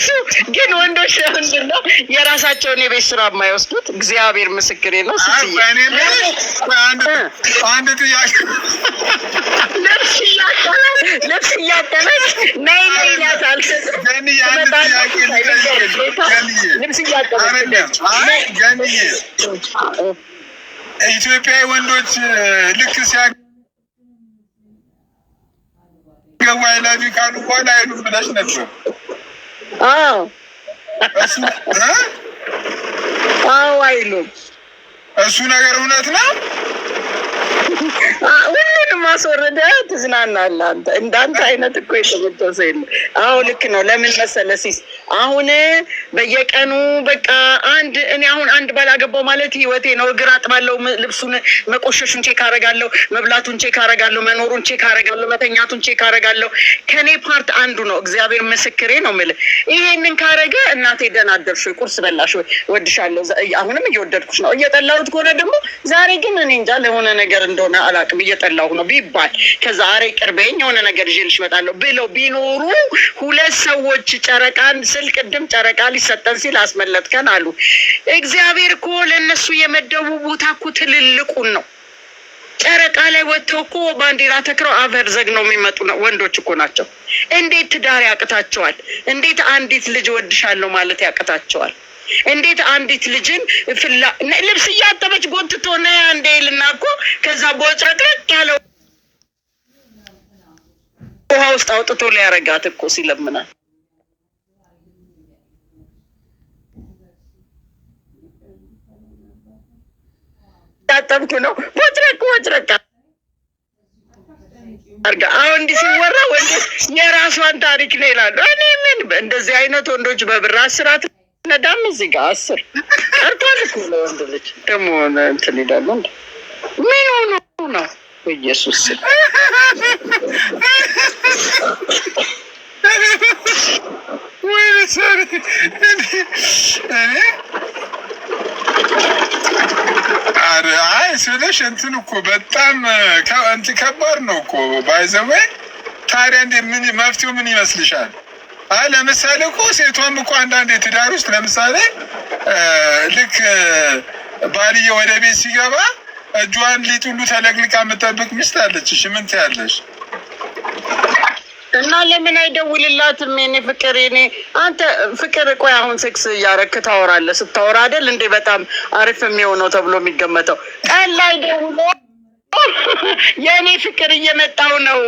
ሲሱ ግን ወንዶች ምንድን ነው የራሳቸውን የቤት ስራ የማይወስዱት? እግዚአብሔር ምስክሬ ነው። ሲስዬ አንድ ጥያቄ። ልብስ እያጠበች ነይ ነይ ይላታል። ገንዬ፣ አንድ ጥያቄ ልጠይቅሽ። ገንዬ። ልብስ እያጠበች አይደለም፣ አይ ገንዬ፣ ኢትዮጵያዊ ወንዶች ልክ ሲያገቡ "I love you" ካሉ በኋላ አይሉም ብለሽ ነበር። አዎ። እሱ እ? አዎ፣ አይሉም። እሱ ነገር እውነት ነው? ሁሉንም አስወርደህ ትዝናናለህ። አንተ እንዳንተ አይነት እኮ የተመቸው ሰው የለም። አዎ፣ ልክ ነው። ለምን መሰለህ ሲስ፣ አሁን በየቀኑ በቃ አንድ እኔ አሁን አንድ ባላገባው ማለት ህይወቴ ነው። እግር አጥባለሁ፣ ልብሱን መቆሸሹን check አረጋለሁ፣ መብላቱን check አረጋለሁ፣ መኖሩን check አረጋለሁ፣ መተኛቱን check አረጋለሁ። ከኔ part አንዱ ነው። እግዚአብሔር ምስክሬ ነው የምልህ። ይሄንን ካረገ እናቴ ደህና አደርሽ ወይ፣ ቁርስ በላሽ ወይ፣ እወድሻለሁ፣ አሁንም እየወደድኩሽ ነው። እየጠላሁት ከሆነ ደግሞ ዛሬ ግን እኔ እንጃ ለሆነ ነገር እንደሆነ አላውቅም፣ እየጠላሁ ነው ቢባል፣ ከዛ አሬ ቅርበኝ የሆነ ነገር ይዤልሽ እመጣለሁ ብለው ቢኖሩ ሁለት ሰዎች ጨረቃን ስል ቅድም ጨረቃ ሊሰጠን ሲል አስመለጥከን አሉ። እግዚአብሔር እኮ ለእነሱ የመደቡ ቦታ እኮ ትልልቁን ነው። ጨረቃ ላይ ወጥተው እኮ ባንዲራ ተክረው አፈር ዘግነው የሚመጡ ነው ወንዶች እኮ ናቸው። እንዴት ትዳር ያቅታቸዋል? እንዴት አንዲት ልጅ ወድሻለሁ ማለት ያቅታቸዋል? እንዴት አንዲት ልጅን ፍላ ልብስ እያጠበች ጎትቶ ነይ አንዴ ይልና እኮ ከዛ ቦጭረቅረቅ ያለው ውሃ ውስጥ አውጥቶ ሊያረጋት እኮ ሲለምናል። ያጠብኩ ነው ቦጭረቅ ቦጭረቅ አርጋ። አሁን እንዲህ ሲወራ ወንዶች የራሷን ታሪክ ነው ይላሉ። እኔ ምን እንደዚህ አይነት ወንዶች በብር 10 አትነዳም። እዚህ ጋር 10 ቀርቷል እኮ ለወንድ ልጅ ደግሞ እንትን ይላሉ። እንደ ምን ሆኖ ነው በኢየሱስ ስም? ወይኔ sorry። እኔ ኧረ አይ ስልሽ እንትን እኮ በጣም እንትን ከባድ ነው እኮ by the way። ታዲያ እንደ ምን መፍትሄው ምን ይመስልሻል? አይ ለምሳሌ እኮ ሴቷም እኮ አንዳንድ የትዳር ውስጥ ለምሳሌ ልክ ባልየ ወደ ቤት ሲገባ እጇን ሊጥ ሁሉ ተለቅልቃ የምጠብቅ ሚስት አለች። እሺ ምን ትያለሽ? እና ለምን አይደውልላትም? የኔ ፍቅር፣ የኔ አንተ ፍቅር፣ ቆይ አሁን ሴክስ እያረክ ታወራለህ። ስታወራ አይደል እንዴ በጣም አሪፍ የሚሆነው ተብሎ የሚገመተው? ቀን ላይ ደውሎ የእኔ ፍቅር እየመጣው ነው፣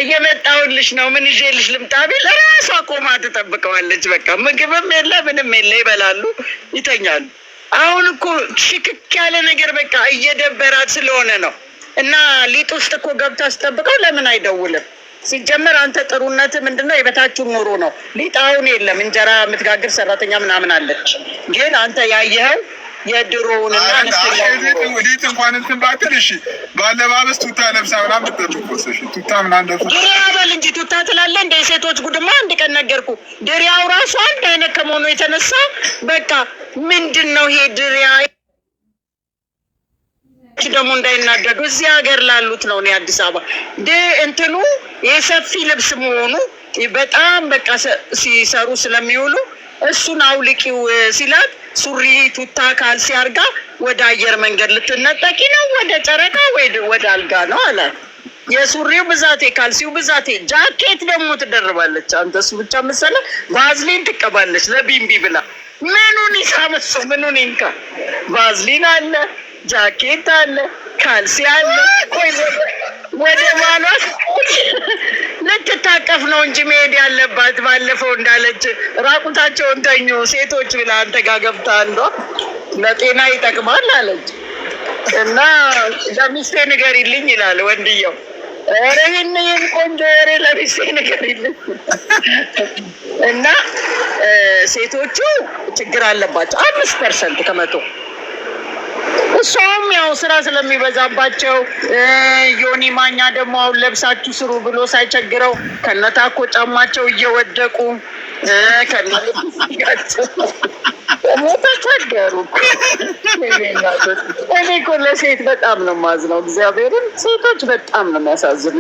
እየመጣሁልሽ ነው፣ ምን ይዤልሽ ልምጣ ቢል ራሷ ቆማ ትጠብቀዋለች። በቃ ምግብም የለ ምንም የለ፣ ይበላሉ፣ ይተኛሉ። አሁን እኮ ሽክክ ያለ ነገር በቃ እየደበራት ስለሆነ ነው። እና ሊጥ ውስጥ እኮ ገብታ አስጠብቀው ለምን አይደውልም? ሲጀመር አንተ ጥሩነት ምንድነው? የበታችሁን ኑሮ ነው። ሊጥ አሁን የለም፣ እንጀራ የምትጋግር ሰራተኛ ምናምን አለች። ግን አንተ ያየኸው የድሮውንና አነስተኛ ኑሮ ነው። ሊጥ እንኳን እንትን ባትል እሺ፣ በአለባበስ ቱታ ለብሳ ምናምን ብትጠብቆስ? እሺ ቱታ ምናምን ለብሳ ድሪያ በል እንጂ ቱታ ትላለህ። እንደ የሴቶች ጉድማ አንድ ቀን ነገርኩ። ድሪያው ራሱ አንድ አይነት ከመሆኑ የተነሳ በቃ ምንድን ነው ይሄ ድሪያ? ደግሞ እንዳይናደዱ እዚህ ሀገር ላሉት ነው። እኔ አዲስ አበባ እንትኑ የሰፊ ልብስ መሆኑ በጣም በቃ ሲሰሩ ስለሚውሉ እሱን አውልቂው ሲላት ሱሪ፣ ቱታ፣ ካልሲ አርጋ ወደ አየር መንገድ ልትነጠቂ ነው፣ ወደ ጨረቃ ወይ ወደ አልጋ ነው አላት። የሱሪው ብዛቴ፣ ካልሲው ብዛቴ፣ ጃኬት ደግሞ ትደርባለች። አንተ እሱ ብቻ መሰለህ? ቫዝሊን ትቀባለች ለቢምቢ ብላ። ምኑን ይሳመሱ ምኑን ይንካ? ቫዝሊን አለ፣ ጃኬት አለ፣ ካልሲ አለ። ቆይ ወደ ባሏ ልትታቀፍ ነው እንጂ መሄድ ያለባት። ባለፈው እንዳለች ራቁታቸውን ተኙ ሴቶች ብላ አንተ ጋር ገብታ አንዷ ለጤና ይጠቅማል አለች። እና ለሚስቴ ንገሪልኝ ይላል ወንድየው። ኧረ ይህን ቆንጆ ወሬ ለሚስቴ ንገሪልኝ። እና ሴቶቹ ችግር አለባቸው 5% ከ100። እሷም ያው ስራ ስለሚበዛባቸው ዮኒ ማኛ ደግሞ አሁን ለብሳችሁ ስሩ ብሎ ሳይቸግረው ከነታኮ ጫማቸው እየወደቁ ከነ ተቸገሩ። እኔ እኮ ለሴት በጣም ነው የማዝነው። እግዚአብሔርን ሴቶች በጣም ነው የሚያሳዝኑ።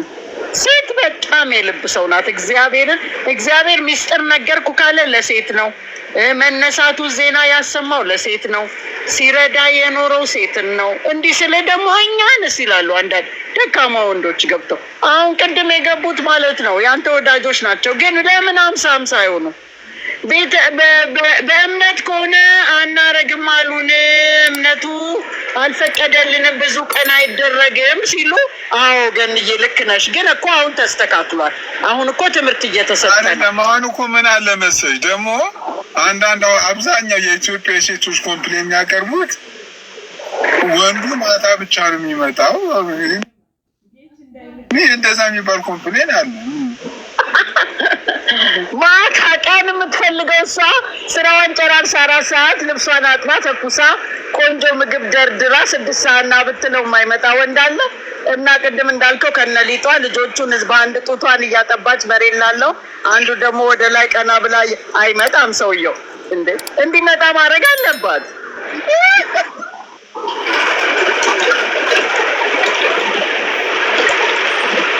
ሴት በጣም የልብ ሰው ናት። እግዚአብሔርን እግዚአብሔር ሚስጥር ነገርኩ ካለ ለሴት ነው። መነሳቱ ዜና ያሰማው ለሴት ነው። ሲረዳ የኖረው ሴትን ነው። እንዲህ ስለ ደግሞ እኛንስ ይላሉ አንዳንድ ደካማ ወንዶች ገብተው አሁን ቅድም የገቡት ማለት ነው የአንተ ወዳጆች ናቸው። ግን ለምን 50-50 አይሆኑ? በእምነት ከሆነ አናረግም አሉን፣ እምነቱ አልፈቀደልንም፣ ብዙ ቀን አይደረግም ሲሉ፣ አዎ ገንዬ ልክ ነሽ። ግን እኮ አሁን ተስተካክሏል። አሁን እኮ ትምህርት እየተሰጠ ነው። አይደለም አሁን እኮ ምን አለ መሰለሽ ደግሞ አንዳንድ አብዛኛው የኢትዮጵያ ሴቶች complain የሚያቀርቡት ወንዱ ማታ ብቻ ነው የሚመጣው። ይህ እንደዛ የሚባል complain አለ። ማታ ቀን የምትፈልገው እሷ ስራዋን ጨራርሳ 4 ሰዓት ልብሷን አጥባ ተኩሳ ቆንጆ ምግብ ደርድራ 6 ሰዓት ና ብትለው የማይመጣ ወንድ አለ። እና ቅድም እንዳልከው ከነሊጧ ልጆቹን ህዝብ አንድ ጡቷን እያጠባች መሬት ላለው አንዱ ደግሞ ወደ ላይ ቀና ብላ አይመጣም ሰውየው። እንዴ እንዲመጣ ማድረግ አለባት።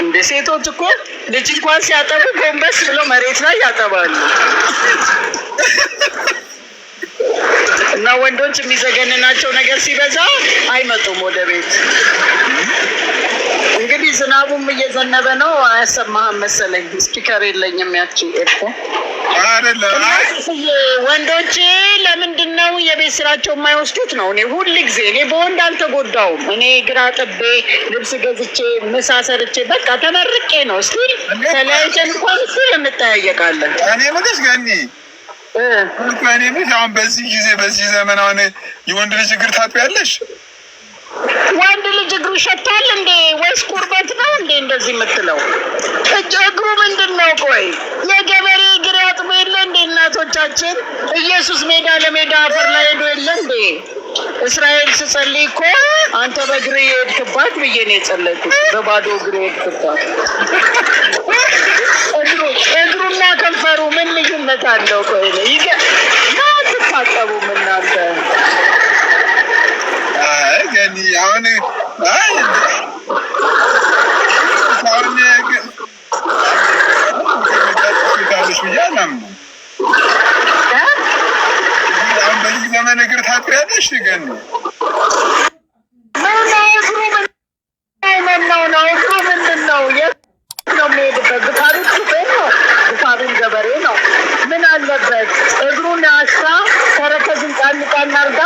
እንደ ሴቶች እኮ ልጅ እንኳን ሲያጠቡ ጎንበስ ብለው መሬት ላይ ያጠባሉ። እና ወንዶች የሚዘገንናቸው ነገር ሲበዛ አይመጡም ወደ ቤት። እንግዲህ ዝናቡም እየዘነበ ነው፣ አያሰማህም መሰለኝ። Speaker የለኝም ያቺ earphone። አይደለም አይ ወንዶች ለምንድን ነው የቤት ስራቸው የማይወስዱት ነው? እኔ ሁል ጊዜ እኔ በወንድ አልተጎዳውም። እኔ ግራ ጥቤ ልብስ ገዝቼ ምሳ ሰርቼ በቃ ተመርቄ ነው። Still ተለያይተን እንኳን still እንጠያየቃለን። እኔ የምልሽ ገኒ እኮ እኔ የምልሽ አሁን በዚህ ጊዜ በዚህ ዘመን አሁን የወንድ ልጅ እግር ታጥቢያለሽ? ወንድ ልጅ እግሩ ይሸታል እንዴ? ወይስ ቁርበት ነው እንዴ እንደዚህ የምትለው? እጅ እግሩ ምንድን ነው? ቆይ የገበሬ እግር ያጥቡ የለ እንዴ እናቶቻችን? ኢየሱስ ሜዳ ለሜዳ አፈር ላይ ሄዶ የለ እንዴ? እስራኤል ስጸልይ እኮ አንተ በእግር የሄድክባት ብዬ ነው የጸለይኩት። በባዶ እግር የሄድክባት እግሩ እግሩና ከንፈሩ ምን ልዩነት አለው? ቆይ አትታጠቡም እናንተ? አይ ገኒ አሁን አይ አሁን ታለሽ ብዬ አላምንም። አሁን በዚህ ዘመን እግር ታጥቢያለሽ ገኒ? ምን ነው እግሩ ምን ነው ነው እግሩ ምንድን ነው? የት ነው የሚሄድበት? ግፋሩ ሹፌር ነው፣ ግፋሩን ገበሬ ነው። ምን አለበት እግሩን አሻ ተረከዝን ጣል ጣል አድርጋ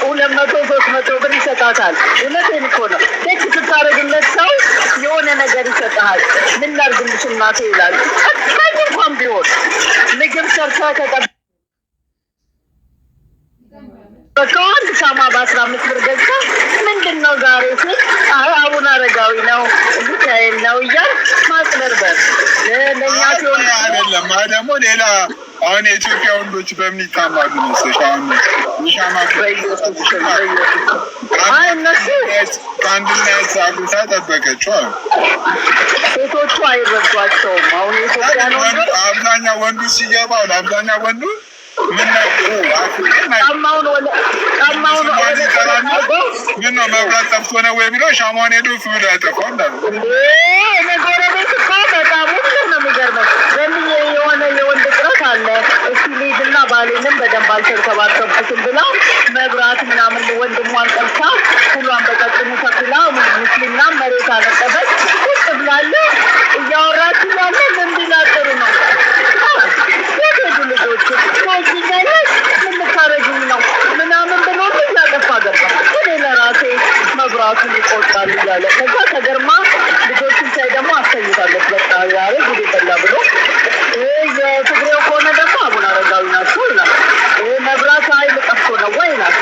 200 300 ብር ይሰጣታል። እውነቴን እኮ ነው። ደግ ስታደርግለት ሰው የሆነ ነገር ይሰጥሃል። ምን ላድርግልሽ እናቴ ይላል። ጨካኝ እንኳን ቢሆን ምግብ ሰርተህ ከጠ በቃ አንድ ሻማ በ15 ብር ገዝታ ምንድን ነው ዛሬ ሲል አይ አቡነ አረጋዊ ነው ሚካኤል ነው እያል ማጭበርበር ለእኛ ሲሆን አይደለም። አይ ደግሞ ሌላ አሁን የኢትዮጵያ ወንዶች በምን ይታማሉ መሰለሽ? አሁን የሻማ በኢየሱስ ስም በኢየሱስ ስም። አይ እነሱ ከአንድና አግብታ ጠበቀችው አሉ። ሴቶቹ አይረዷቸውም። አሁን የኢትዮጵያን ወንዶች አብዛኛው ወንዱ ሲገባ አብዛኛው ወንዱ ምን ነው ጫማውን ወደ ጫማውን ወደ ምን ነው መብራት ጠፍቶ ነው ወይ ብሎ ሻማውን ሄዶ ፍሉ ያጠፋው እንዳሉ እንዴ እኔ ጎረቤት እኮ በጣም ሁሉ ነው የሚገርመው። ዘንድዬ የሆነ የወንድ ጥረት አለ። እስቲ ልሂድና ባሌንም በደንብ አልተንከባከብኩትም ብላ መብራት ምናምን ወንድሟን ጠርታ ሁሏን በቀጭኑ ተኩላ ሙስሊምና መሬት አነጠፈች። ቁጭ ብላለ እያወራች ያለ ምን ቢላ ጥሩ ነው የት ሄዱ ልጆቹ? ትወጂኛለሽ? ምን ልታረጊኝ ነው ምናምን ብሎ እያጠፋ ገባ። እኔ ለራሴ መብራቱን ይቆጣል እያለ ከዛ ተገርማ ልጆቹን ሳይ ደግሞ አስተኝታለች። በቃ ዛሬ ጉድ በላ ብሎ የትግሬው ከሆነ ደግሞ አቡነ አረጋዊ ናቸው ይላል። መብራት ኃይል ጠፍቶ ነው ወይ ይላል።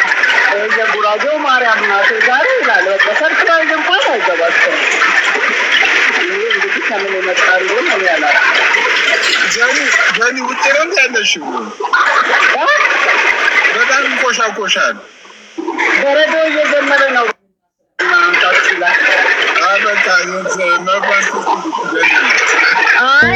የጉራጌው ማርያም ናት ዛሬ ይላል። በቃ surprise እንኳን አይገባቸውም። ይህ እንግዲህ ከምን የመጣ እንደሆነ እኔ አላውቅም። ጀኒ ጀኒ ውጭ ነው እንዲ ያለሽው? በጣም ይንቆሻቆሻል። በረዶ እየዘመረ ነው። ማምጣት ይችላል። በቃ መብራት አይ